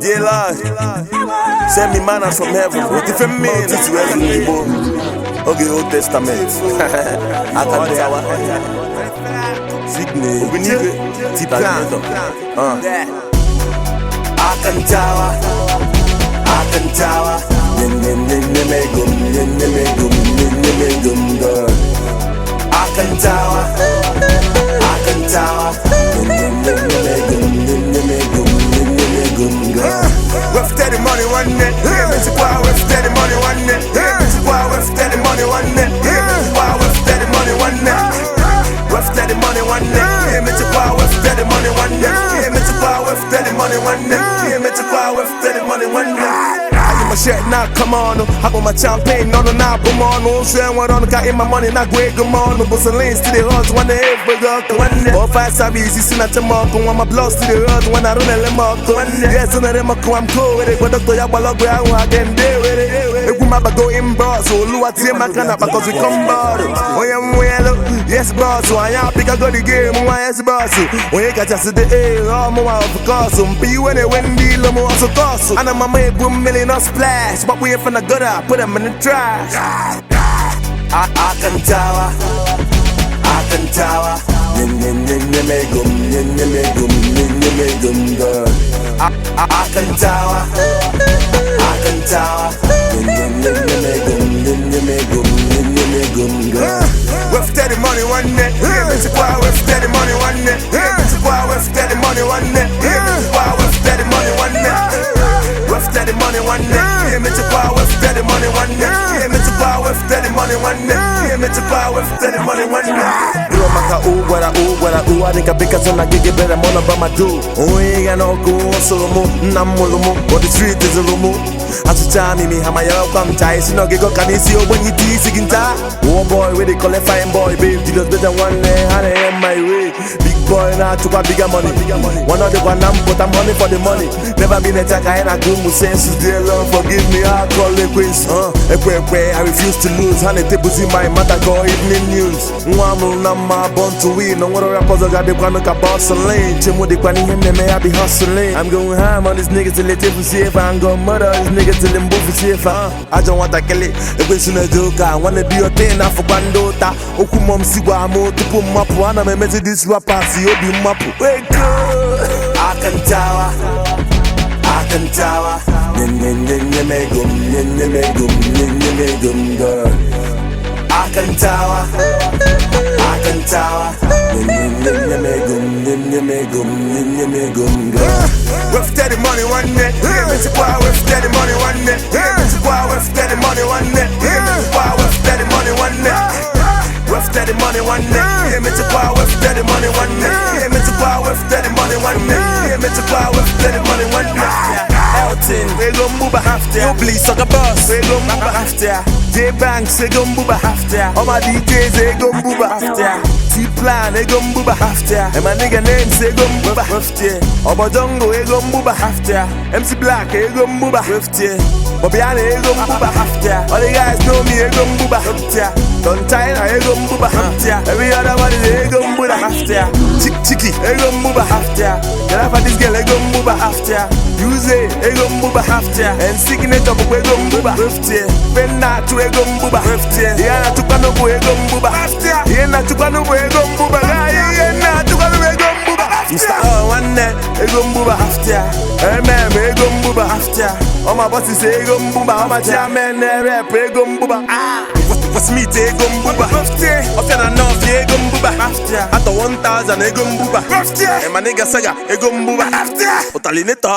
Dear Lord, send me manna from heaven. What if it means it's Igbo? Oge Old Testament. Aka ndị awa. Signe. Obinigwe. T-Plan. Aka nchawa. Aka nchawa. Nye nye nye nye m ego m. Nye nye m ego m. Nye nye m ego m girl. Aka nchawa. Aka nchawa. Nye nye nye nye m ego m. Nye nye m ego m. Nye nye m ego m girl. Wefute the money nwanne, emechikwa wefute the money nwanne, emechikwa wefute the money nwanne, emechikwa wefute the money nwanne, wefute the money nwanne, emechikwa wefute the money nwanne, emechikwa wefute the money nwanne, emechikwa wefute the money nwanne. I my shirt now, come on. I got my champagne on the knob, I'm on. So I want on, got in my money, not great, come on. But some lanes to the heart, one day, but one 4 5 sabi, see, not to mark on my blood to the earth, when I don't let them up. Yes, and them I'm cool with it, but Doctor Yabalog, I can deal with it. Egwu m abago in boss, Oluwa tie maka na because we come board. Onye nwelo, yes boss, anyị apịkago the game, nwa yes boss. Onye kachasị dị ee, ọmụnwa of course. Mpi iwe na-ewe ndị ilo m ọsọ kọsụ. Ana m ama egwu mmiri no splash, but we from the gutter, put them in the trash. Aka nchawa, aka nchawa. Nye nye nye nye m ego m, nye nye m ego m, nye nye m ego m girl. Aka nchawa, aka nchawa. Nye nye nye nye m ego m, nye nye m ego m, nye nye m ego m girl. Wefute the money nwanne, emechikwa wefute the money nwanne, emechikwa wefute the money nwanne, emechikwa wefute the money nwanne, wefute the money nwanne, emechikwa wefute the money nwanne, emechikwa wefute the money nwanne, emechikwa wefute the money nwanne. Bụrụ maka o gwara o gwara o adị ka beka so na gịgị bere m ọnọba ma do onwe ya n'ọkụ ọsọrọ mụ nna m mụrụ mụ but the street zụrụ mụ asụcha m imi ha ma ya ọkwa m chaa isi n'ọgịgọ ka n'isi ogbenye ite isi gị nta. One boy wey dey collect fine boy babe Julius Beja nwanne ha na-enye my way. Big boy na-achụkwa bigger money. One ọdịkwa na mpụta money for the money. Never been a ka anyị na-agụ ụmụ senses. Dear Lord, forgive me, I call ekwensu ekwe ekwe. I refuse to lose. Ha na-etebuzi my matter ka evening news. Nwa amụrụ na mma, born to win. Onwere rap ọzọ ga-adịkwanụ ka Boss Lane. Chemu dịkwa n'ihe m na-eme ya be hustling. I'm going ham on these niggas till they tefusi efe. I'm gonna murder these niggas till them bufusi efe. Ajọ nwatakịrị ekwensu na-eje ụka. Nwanne dị ote na-afụkwa ndị ụta okwu mọ m si gwa m tupu mmapụ. Ana m emezi this rappers obi mmapụ. Wake Aka nchawa, aka nchawa, nye nye nye nye m ego m, nye nye m ego m, nye nye m ego m girl. Aka nchawa, aka nchawa, nye nye nye nye m ego m, nye nye m ego m, nye nye m ego m girl. Wefute the money nwanne, emechikwa wefute the money nwanne, emechikwa wefute the money nwanne, emechikwa wefute the money nwanne, wefute the money nwanne, emechikwa wefute the money nwanne, emechikwa wefute the money nwanne, emechikwa wefute the money nwanne. Elton, ego mbuba. Ubli Soccer Boss, ego mbuba. J Banks, ego mbuba. All my DJs, ego mbuba. T-Plan, ego mbuba. And my nigga names, ego mbuba. Obajongo, ego mbuba. MC Black, ego mbuba. Bobiana, ego mbuba. All the guys know me, ego mbuba. Don China, ego mbuba. Every other one is ego mbuba. Chick Chicky, ego mbuba. Get off of this girl, ego mbuba. Use ego mbuba. And signature bụkwa ego mbuba. Penna-achụ ego mbuba. Ihe na-achụkwa n'ụbụ ego mbuba. Ihe na-achụkwa n'ụbụ ego mbuba. Ihe na-achụkwa n'ụbụ ego mbuba. Mr. O nwanne ego mbuba. MM ego mbuba. Ọma bọsịs ego mbuba. Ọma chairman na-erep ego mbuba. Smith ego mbuba. Ọfịa na nọọfịa ego mbuba. Atọ 1000 ego mbuba. Emaniga Saga ego mbuba. Ụtalị netọ.